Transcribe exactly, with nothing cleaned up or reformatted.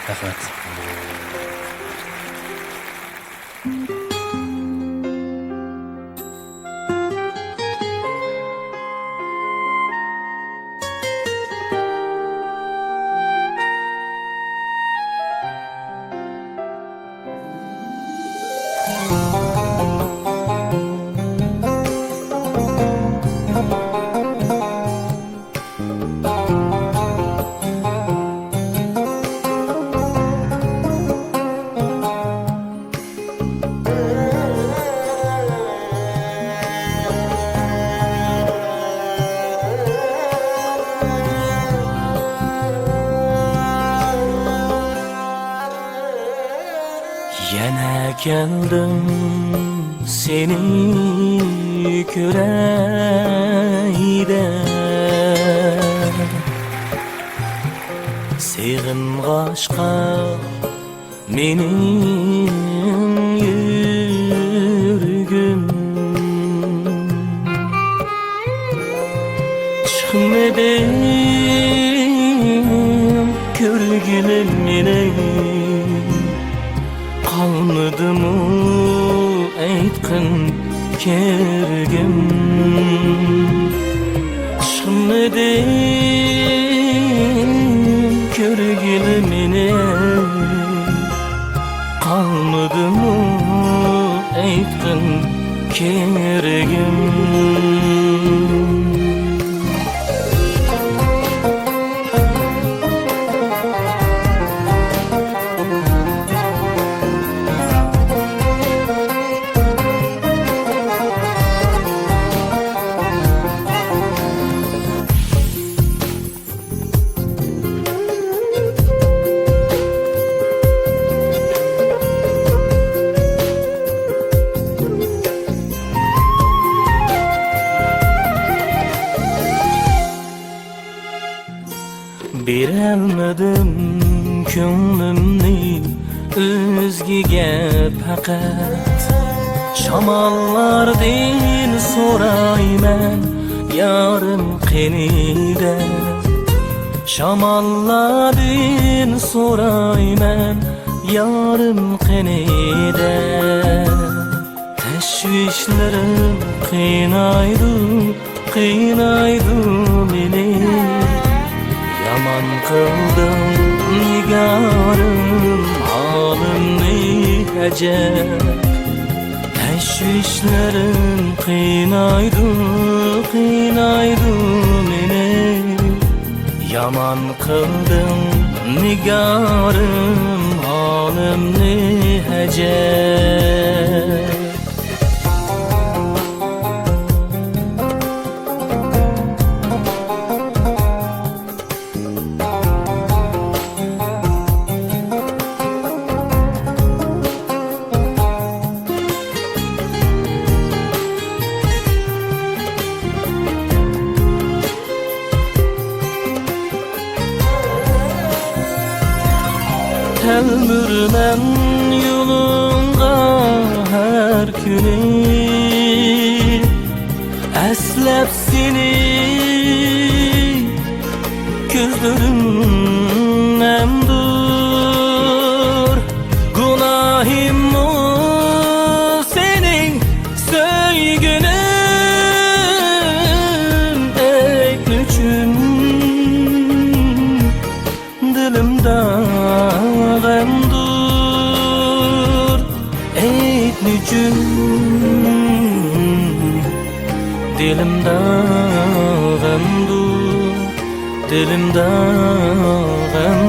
رەھمەت. يەنە كەلدىم سېنى كۆرەي دەپ، سېغىنغاچقا مېنىڭ يۈرىكىم. چىقمىدىم كۆرگىلى مېنىڭ، قالمىدىمۇ ئېيتقىن كۆرگۈم. چىقمىدىم كۆرگىلى مېنىڭ، قالمىدىمۇ ئېيتقىن كۆرگۈم. بېرەلمىدىم كۆڭلۈمنى ئۆزگىگە پەقەت. شاماللاردىن سورايمەن يارىم قېنى دەپ. شاماللاردىن سورايمەن يارىم قېنى دەپ. تەشۋىشلىرىم قىينايدۇ، قىينايدۇ مېنى. يامان قىلدىڭ نىگارىم ھالىمنى ئەجەب. تەشۋىشلىرىم قىينايدۇ، قىينايدۇ مېنى. يامان قىلدىڭ نىگارىم ھالىمنى ئەجەب. تەلمۈرىمەن يولۇڭغا ھەر كۈنى، ئەسلەپ سېنى كۆزلىرىم نەمدۇر. گۇناھىممۇ سېنىڭ سۆيگىنىڭ ئەينى ئۈچۈن. دىلىمدا غەمدۇر ئەينى ئۈچۈن. دىلىمدا غەمدۇر، دىلىمدا غەم